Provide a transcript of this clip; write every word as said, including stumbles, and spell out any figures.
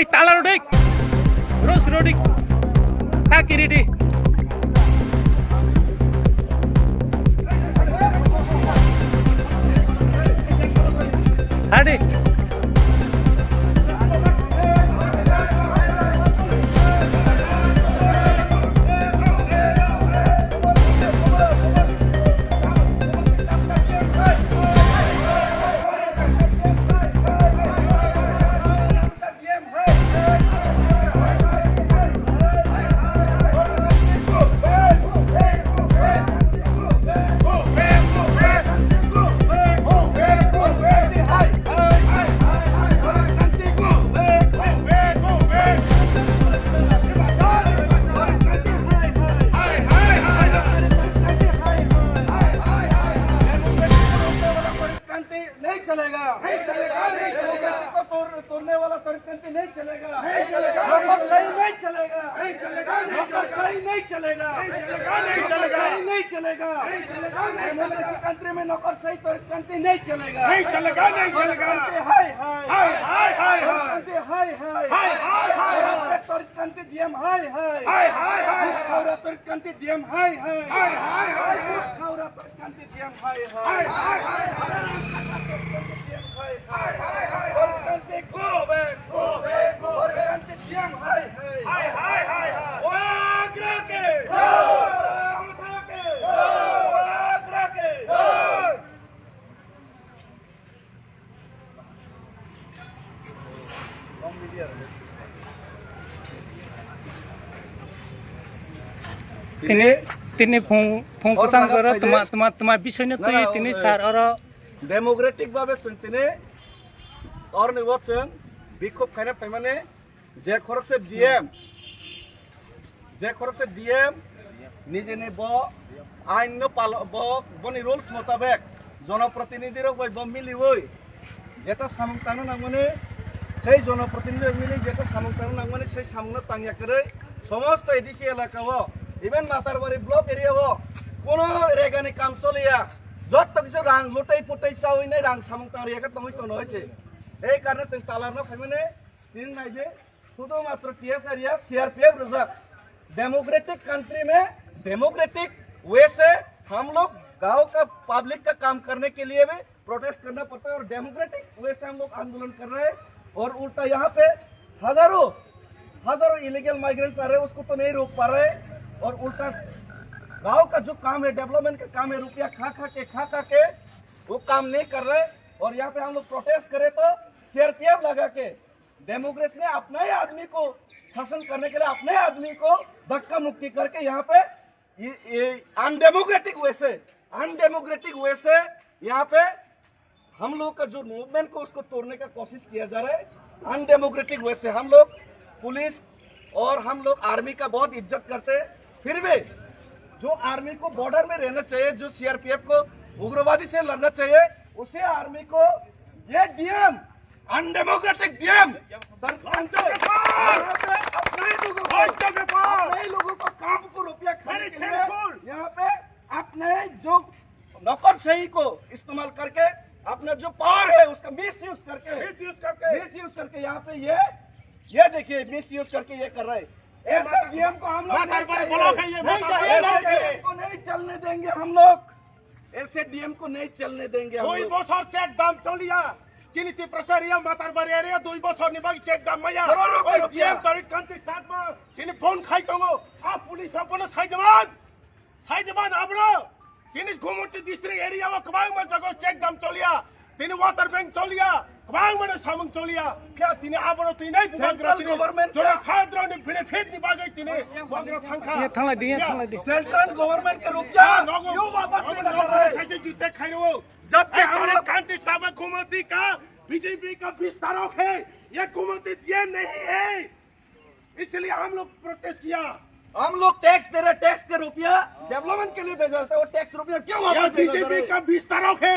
Tala rodik. Ros rodik. Taki ridi. Hadi. नहीं चलेगा, नहीं चलेगा, नहीं चलेगा। तोड़-, तोड़ने वाला तरीका नहीं चलेगा। नहीं चलेगा। नौकरशाही नहीं चलेगा। नहीं चलेगा। नौकरशाही नहीं चलेगा। नहीं चलेगा। नौकरशाही नहीं चलेगा। नहीं चलेगा। नहीं चलेगा। डेमोक्रेसी कंट्री में नौकरशाही तरीका नहीं चलेगा। नहीं चलेगा, नहीं चलेगा। हाय, हाय। हाय, हाय, हाय, हाय। हाय, हाय, हाय। हाय, हाय, हाय। तरीका डीएम हाय, हाय। हाय, हाय, हाय। घुसखोर तरीका डीएम हाय, हाय। हाय, हाय, हाय, हाय। घुसखोर तरीका डीएम हाय, हाय। हाय, हाय, हाय, हाय। Go back, go back, go back. Wagra ke! Wagra ke! Wagra ke! Tini, tini phung, phung kwchang jora tuma, tuma, tuma bisoi no twi tini sir oro. Democratic babe chwng tini orni o chwng bikhop khaina phaimani je khoroksa D M, je khoroksa D M nijini bo ain no palo, bo boni rules motabek jonoprotinidhi rok bai bo miliwi jeta samung tangna nangmani, sei jonoprotinidhi rok mili jeta samung tangna nangmani sei samung no tangya kwrwi somosto A D C elaka o, even Matarbari block area o kono regani kam choliya. Jotto kichu rang lutai putai chawi nai rang samung tang riya khe tongwi tono hai se. Ei karne chwng talar no phaimani tini nai je sudhu matro T S R ya C R P F rwjak. Democratic country mein democratic way se hum log gaon ka public ka kaam karne ke liye bhi protest karna padta hai aur democratic way se hum log andolan kar rahe hain aur ulta yahan pe hazaron, hazaron illegal migrants aa rahe hain, usko to nahi rok pa rahe aur ulta gaon ka jo kaam hai, development ka kaam hai, rupya kha kha ke, kha kha ke wo kaam nahi kar rahe hain aur yahan pe hum log protest kare to C R P F laga ke democracy ने अपने ही आदमी को शासन करने के लिए अपने ही आदमी को धक्का मुक्की करके यहाँ पे ये, ये अनडेमोक्रेटिक वे से, अनडेमोक्रेटिक वे से यहाँ पे हम लोग का जो मूवमेंट को उसको तोड़ने का कोशिश किया जा रहा है। अनडेमोक्रेटिक वे से हम लोग पुलिस और हम लोग आर्मी का बहुत इज्जत करते हैं, फिर भी जो आर्मी को बॉर्डर में रहना चाहिए, जो सीआरपीएफ को उग्रवादी से लड़ना चाहिए, उसे आर्मी को ये डीएम अनडेमोक्रेटिक डीएम सरपंच यहाँ पे अपने ही लोगों को, अपने ही लोगों को काम को रुपया खाने के लिए यहाँ पे अपने जो नौकरशाही को इस्तेमाल करके अपना जो पावर है उसका मिसयूज करके, मिसयूज करके, मिसयूज करके यहाँ पे ये, ये देखिए मिसयूज करके ये कर रहे हैं। ऐसे डीएम को हम लोग नहीं चाहिए। ऐसे डीएम को नहीं चलने देंगे हम लोग। ऐसे डीएम को नहीं चलने देंगे हम लोग। দুই বছর চেক দাম চলিয়া, চিনি ত্রিপুরা এরিয়া, মাতারবাড়ি এরিয়া দুই বছর নি বাকি চেক দাম মাইয়া। করোড় করোড় ওই রুপিয়া। ডিএম তরিত কান্তি সাত মাস, চিনি ফোন খাই দঙ্গো, আ পুলিশ রপনো সাইজমান, সাইজমান আবরো, চিনি গুমতি ডিস্ট্রিক্ট এরিয়া ও কবাং মা জাগো চেক দাম চলিয়া, tini water bank choliya, kwbang mano samung choliya, khe tini abono twi nai bubagra tini government choli kha. Chadroni benefit ni bagwi tini bubagra thangkha. Ye thanglai di, ye thanglai di. Central government के रुपया क्यों वापस नहीं कर रहे? Sache jute khairo. जबकि हम लोग कांति साहब घूमती का बीजेपी का विस्तार है, ये घूमती दिए नहीं है। इसलिए हम लोग प्रोटेस्ट किया। हम लोग टैक्स दे रहे, टैक्स के रुपया डेवलपमेंट के लिए भेजा जाता है, वो टैक्स रुपया क्यों वापस भेजा जा रहा है? ये बीजेपी का विस्तारक है,